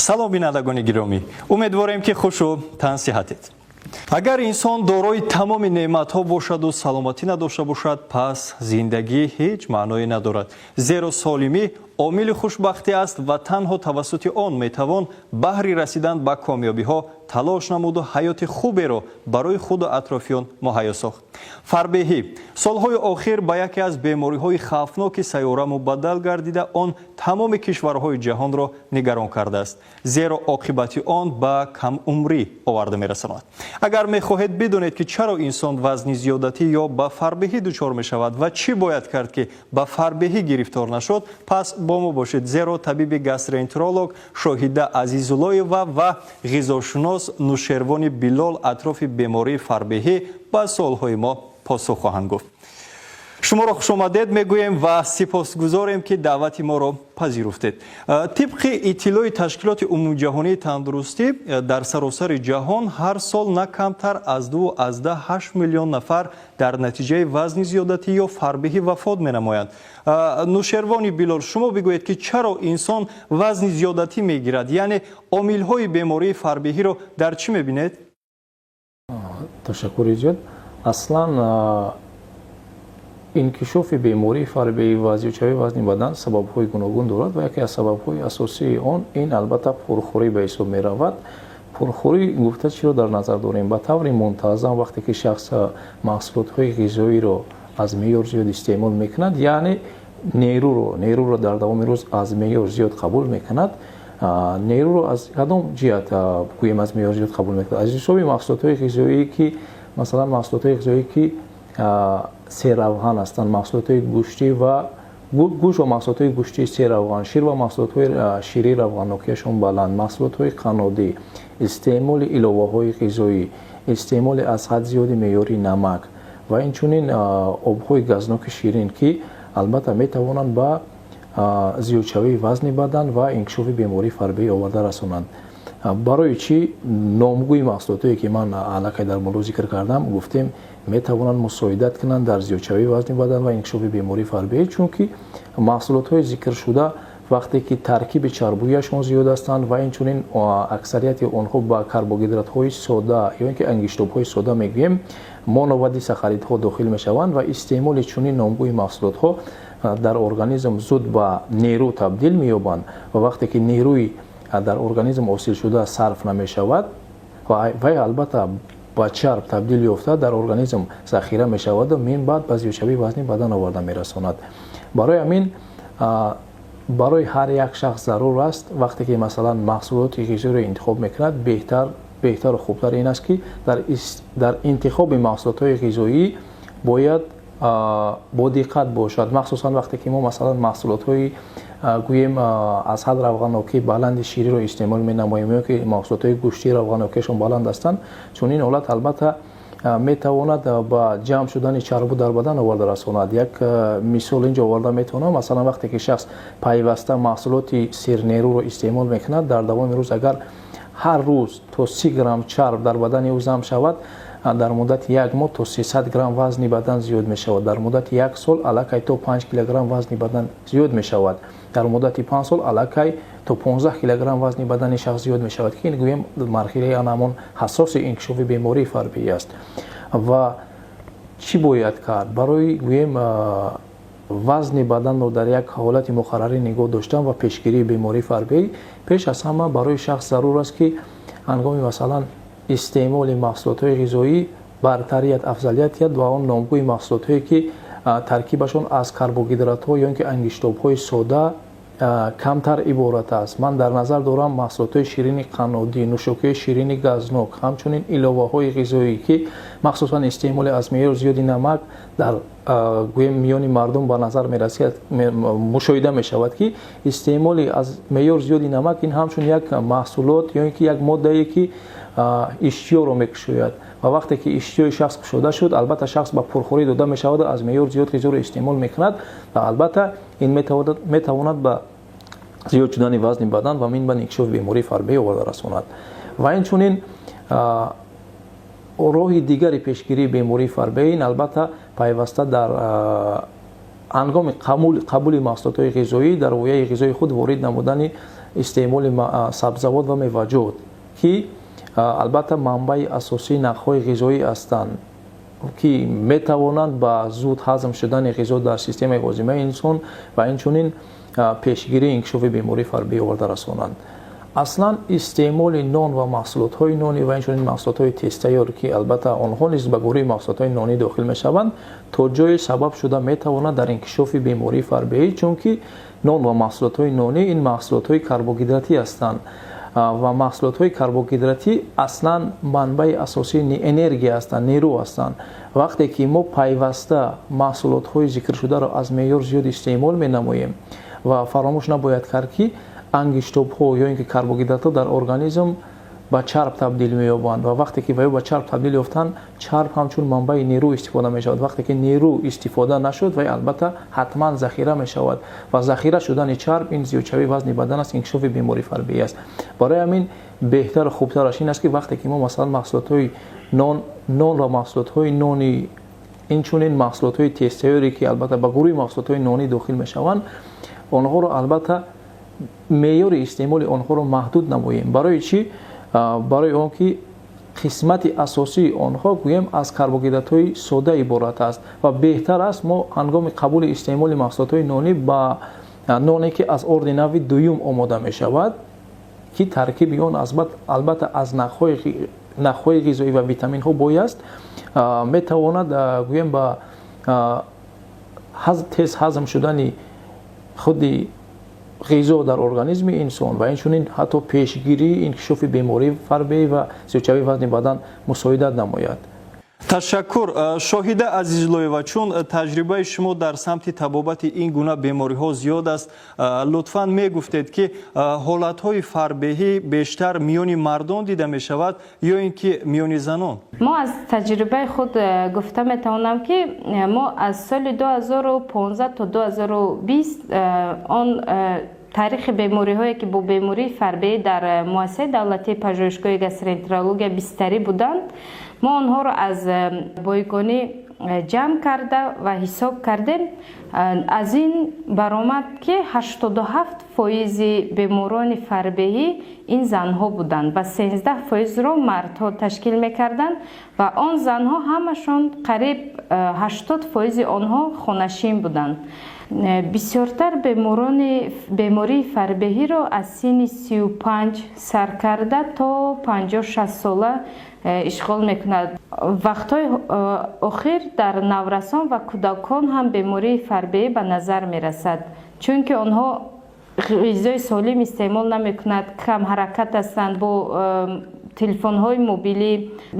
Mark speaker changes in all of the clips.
Speaker 1: Салом, бинандагони гиромӣ, умедворем, ки хушу тансиҳатед. Агар инсон дорои тамоми неъматҳо бошаду саломатӣ надошта бошад, пас зиндагӣ ҳеҷ маъное надорад, зеро солимӣ омили хушбахтӣ аст ва танҳо тавассути он метавон баҳри расидан ба комёбиҳо талош намуду ҳаёти хуберо барои худу атрофиён муҳайё сохт. Фарбеҳӣ солҳои охир ба яке аз бемориҳои хавфноки сайёра мубаддал гардида, он тамоми кишварҳои ҷаҳонро нигарон кардааст, зеро оқибати он ба камумрӣ оварда мерасонад. Агар мехоҳед бидонед, ки чаро инсон вазни зиёдатӣ ё ба фарбеҳӣ дучор мешавад ва чӣ бояд кард, ки ба фарбеҳӣ гирифтор нашуд, пас бо мо бошед, зеро табиби гастроэнтеролог Шоҳида Азизуллоева ва ғизошунос Нушервони Билол атрофи бемории фарбеҳӣ ба суолҳои мо посух хоҳанд гуфт. Шуморо хушомадед мегӯем ва сипосгузорем, ки даъвати моро пазируфтед. Тибқи иттилои Ташкилоти Умумиҷаҳонии тандурустӣ, дар саросари ҷаҳон ҳар сол на камтар аз 2,8 миллион нафар дар натиҷаи вазни зиёдатӣ ё фарбеҳӣ вафот менамоянд. Нушервони Билол, шумо бигӯед, ки чаро инсон вазни зиёдатӣ мегирад, яъне омилҳои бемории фарбеҳиро дар чӣ мебинед?
Speaker 2: Ташаккури зиёд. Аслан инкишофи бемории фарбеҳӣ ва зиёдшавии вазни бадан сабабҳои гуногун дорад ва яке аз сабабҳои асосии он ин албатта пурхӯрӣ ба ҳисоб меравад. Пурхӯрӣ гуфта чиро дар назар дорем? Ба таври мунтазам вақте ки шахс маҳсулотҳои ғизоиро аз меъёр зиёд истеъмол мекунад, яъне нерӯро дар давоми рӯз аз меъёр зиёд қабул мекунад. Нерӯро аз кадом ҷиҳат гӯем аз меъёр зиёд қабул мекунад? Аз ҳисоби маҳсулотҳои ғизоие, ки масалан маҳсулотҳои ғизоие, ки серавған ҳастанд, маҳсулотҳои гӯштӣ ва гӯшт ва маҳсулотҳои гӯштии серавған, шир ва маҳсулотҳои ширии равғаннокиашон баланд, маҳсулотҳои қаннодӣ, истеъмоли иловаҳои ғизоӣ, истеъмоли аз ҳад зиёди меъёри намак ва инчунин обҳои газноки ширин, ки албатта метавонанд ба зиёдшавии вазни бадан ва инкишофи бемории фарбеҳӣ оварда расонанд. Барои чӣ номгӯи маҳсулотое, ки ман аллакай дар боло зикр кардам, гуфтем, метавонанд мусоидат кунанд дар зиёдшавии вазни бадан ва инкишофи бемории фарбеҳӣ? Чунки маҳсулотҳои зикршуда вақте ки таркиби чарбуяшон зиёд ҳастанд ва инчунин аксарияти онҳо ба карбогидратҳои сода ё ин ки ангиштобҳои сода мегӯем, моно ва дисахаридҳо дохил мешаванд ва истеъмоли чунин номгӯи маҳсулотҳо дар организм зуд ба нерӯ табдил меёбанд ва вақте ки нерӯи дар организм ҳосилшуда сарф намешавад, вай албатта ба чарб табдил ёфта, дар организм захира мешаваду мин баъд ба зиёдшавии вазни бадан оварда мерасонад. Барои ҳамин барои ҳар як шахс зарур аст, вақте ки масалан маҳсулоти ғизоиро интихоб мекунад, беҳтару хубтар ин аст, ки дар интихоби маҳсулотҳои ғизоӣ бояд бодиққат бошад, махсусан вақте ки мо масалан маҳсулотҳои, гӯем, аз ҳад равғаннокии баланди шириро истеъмол менамоем ё ки маҳсулотҳои гӯштии равғаннокиашон баланд ҳастанд. Чунин ҳолат албатта метавонад ба ҷамъ шудани чарбу дар бадан оварда расонад. Як мисол инҷо оварда метавонам. Масалан, вақте ки шахс пайваста маҳсулоти сернерӯро истеъмол мекунад, дар давоми рӯз агар ҳар рӯз то 30 грамм чарб дар бадани ӯ зам шавад, дар муддати як моҳ то 300 грамм вазни бадан зиёд мешавад. Дар муддати як сол аллакай то 5 килограмм вазни бадан зиёд мешавад. Дар муддати 5 сол аллакай то 15 килограмм вазни бадани шахс зиёд мешавад, ки ин, гӯем, марҳилаи ҳамон ҳассоси инкишофи бемории фарбеҳӣ аст. Ва чӣ бояд кард барои, гӯем, вазни баданро дар як ҳолати муқаррарӣ нигоҳ доштан ва пешгирии бемории фарбеҳӣ? Пеш аз ҳама барои шахс зарур аст, ки ҳангоми масалан истеъмоли маҳсулотҳои ғизоӣ бартарият, афзалият диҳад ва он номгӯи маҳсулотҳое, ки таркибашон аз карбогидратҳо ё ин ки ангиштобҳои сода камтар иборат аст. Ман дар назар дорам маҳсулотҳои ширини қаннодӣ, нӯшокиҳои ширини газнок, ҳамчунин иловаҳои ғизоӣ, ки махсусан истеъмоли аз меъёр зиёди намак дар, гӯем, миёни мардум ба назар мерасад, мушоҳида мешавад, ки истеъмоли аз меъёр зиёди намак ин ҳамчун як маҳсулот ё ин ки як моддае, ки иштиёро мекушояд ва вақте ки иштиёи шахс кушода шуд, албатта шахс ба пурхӯрӣ дода мешавад, аз меъёр зиёд ғизоро истеъмол мекунад ва албатта ин метавонад ба зиёд шудани вазни бадан ва мин ба инкишофи бемории фарбеҳӣ оварда расонад. Ва инчунин роҳи дигари пешгирии бемории фарбеҳӣ ин албатта пайваста дар Ҳангоми қабули маҳсулотҳои ғизоӣ дар вояи ғизои худ ворид намудани истеъмоли сабзавот ва меваҷот, ки албатта манбаи асосии нахҳои ғизоӣ ҳастанд, ки метавонанд ба зуд ҳазм шудани ғизо дар системаи ҳозимаи инсон ва инчунин пешгирии инкишофи бемории фарбеҳӣ оварда расонанд. Аслан истеъмоли нон ва маҳсулотҳои нонӣ ва инчунин маҳсулотҳои тезтайёр, ки албатта онҳо низ ба гурӯҳи маҳсулотҳои нонӣ дохил мешаванд, то ҷое сабаб шуда метавонад дар инкишофи бемории фарбеҳӣ, чунки нон ва маҳсулотҳои нонӣ ин маҳсулотҳои карбогидратӣ ҳастанд ва маҳсулотҳои карбогидратӣ аслан манбаи асосии энергия ҳастанд, нерӯ ҳастанд. Вақте ки мо пайваста маҳсулотҳои зикршударо аз меъёр зиёд истеъмол менамоем, ва фаромӯш набояд кард, ки ангиштобҳо ё ин ки карбогидратҳо дар организм ба чарб табдил меёбанд ва вақте ки ваё ба чарб табдил ёфтанд, чарб ҳамчун манбаи нерӯ истифода мешавад. Вақте ки нерӯ истифода нашуд, вай албатта ҳатман захира мешавад ва захира шудани чарб ин зиёдшавии вазни бадан аст, инкишофи бемории фарбеҳӣ аст. Барои ҳамин беҳтару хубтараш ин аст, ки вақте ки мо, масалан, маҳсулотҳои нон ва маҳсулотҳои нони, инчунин маҳсулотҳои тезтайёре, ки албатта ба гурӯҳи маҳсулотҳои нонӣ дохил мешаванд, онҳоро албатта меъёри истеъмоли онҳоро маҳдуд намоем. Барои чӣ? Барои он ки қисмати асосии онҳо, гӯем, аз карбогидратҳои сода иборат аст ва беҳтар аст мо ҳангоми қабули истеъмоли маҳсулотҳои нонӣ ба ноне, ки аз орди нави дуюм омода мешавад, ки таркиби он албатта аз нахҳои ғизоӣ ва витаминҳо бой аст, метавонад, гӯем, ба тез ҳазм шудани худи ғизо дар организми инсон ва инчунин ҳатто пешгирии инкишофи бемории фарбеҳӣ ва зиёдшавии вазни бадан мусоидат намояд.
Speaker 1: Ташаккур. Шоҳида Азизлоева, чун таҷрибаи шумо дар самти табобати ин гуна бемориҳо зиёд аст, лутфан мегуфтед, ки ҳолатҳои фарбеҳӣ бештар миёни мардон дида мешавад ё ин ки миёни занон?
Speaker 3: Мо аз таҷрибаи худ гуфта метавонам, ки мо аз соли 2015 то 2020 он таърихи бемориҳое, ки бо бемории фарбеҳӣ дар муассисаи давлатии пажӯҳишгоҳи гастроэнтерология бистарӣ буданд, мо онҳоро аз бойгонӣ ҷамъ карда ва ҳисоб кардем. Аз ин баромад, ки 87 фоизи беморони фарбеҳӣ ин занҳо буданд ва 13 фоизро мардҳо ташкил мекарданд ва он занҳо ҳамашон, қариб 80 фоизи онҳо, хонашин буданд. Бисёртар беморони бемории фарбеҳиро аз синни 35 сар карда то 50-60 сола ишғол мекунад. Вақтҳои охир дар наврасон ва кӯдакон ҳам бемории фарбеҳӣ ба назар мерасад, чунки онҳо ғизои солим истеъмол намекунад, камҳаракат ҳастанд, бо телефонҳои мобилӣ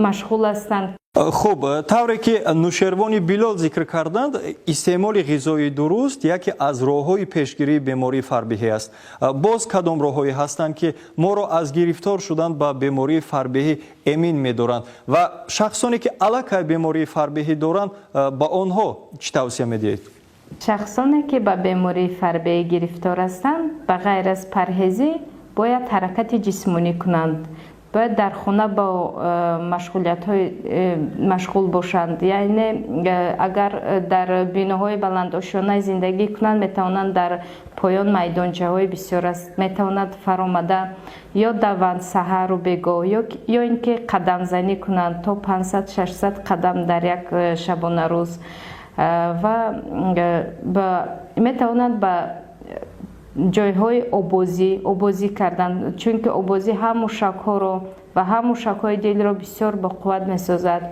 Speaker 3: машғул ҳастанд.
Speaker 1: Хуб, тавре ки Нушервони Билол зикр карданд, истеъмоли ғизои дуруст яке аз роҳҳои пешгирии бемории фарбеҳӣ аст. Боз кадом роҳҳое ҳастанд, ки моро аз гирифтор шудан ба бемории фарбеҳӣ эмин медоранд, ва шахсоне, ки аллакай бемории фарбеҳӣ доранд, ба онҳо чӣ тавсия медиҳед?
Speaker 3: Шахсоне, ки ба бемории фарбеҳӣ гирифтор ҳастанд, ба ғайр аз парҳезӣ бояд ҳаракати ҷисмонӣ кунанд, бояд дар хона бо машғулиятҳои машғул бошанд, яъне агар дар биноҳои баландошёна зиндагӣ кунанд, метавонанд, дар поён майдончаҳои бисёр аст, метавонад фаромада ё даванд саҳару бегоҳ, ё ин ки қадамзанӣ кунанд то 500-600 қадам дар як шабонарӯз ва метавонанд ба ҷойҳои обозӣ обозӣ кардан, чунки обозӣ ҳам мушакҳоро ва ҳам мушакҳои дилро бисёр боқувват месозад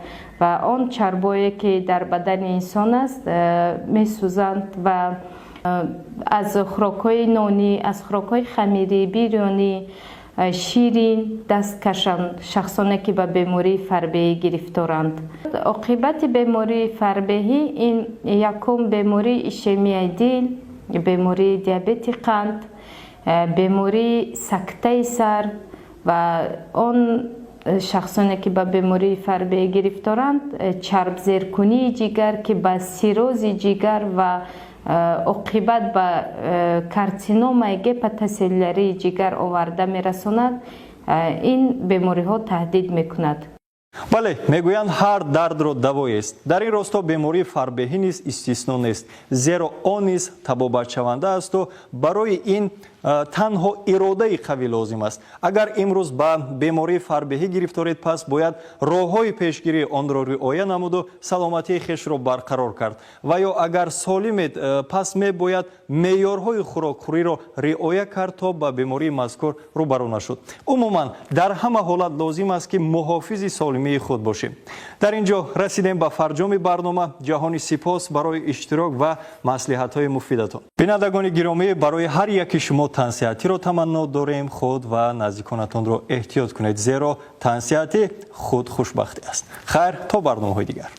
Speaker 3: ва он чарбое, ки дар бадани инсон аст, месӯзанд ва аз хӯрокҳои нонӣ, аз хӯрокҳои хамирӣ, бирёнӣ, ширин даст кашанд шахсоне, ки ба бемории фарбеҳӣ гирифторанд. Оқибати бемории фарбеҳӣ ин якум бемории ишемияи дил, бемории диабети қанд, бемории сактаи сар ва он шахсоне, ки ба бемории фарбеҳӣ гирифторанд, чарбзеркунии ҷигар, ки ба сиррози ҷигар ва оқибат ба карсиномаи гепатоселлярии ҷигар оварда мерасонад, ин бемориҳо таҳдид мекунад.
Speaker 1: Бале, мегӯянд, ҳар дардро давоест. Дар ин росто бемории фарбеҳӣ низ истисно нест, зеро он низ табобатшаванда асту барои ин танҳо иродаи қавӣ лозим аст. Агар имрӯз ба бемории фарбеҳӣ гирифторед, пас бояд роҳҳои пешгирии онро риоя намуду саломатии хешро барқарор кард. Ва ё агар солимед, пас мебояд меъёрҳои хӯрокхӯриро риоя кард, то ба бемории мазкур рӯбарӯ нашуд. Умуман, дар ҳама ҳолат лозим аст, ки муҳофизи солимии худ бошем. Дар ин ҷо расидем ба фарҷоми барнома. Ҷаҳони сипос барои иштирок ва маслиҳатҳои муфидатон. Бинандагони гиромӣ, барои ҳар яки шумо тансиҳатиро таманно дорем. Худ ва наздиконатонро эҳтиёт кунед, зеро тансиҳатӣ худ хушбахтӣ аст. Хайр, то барномаҳои дигар.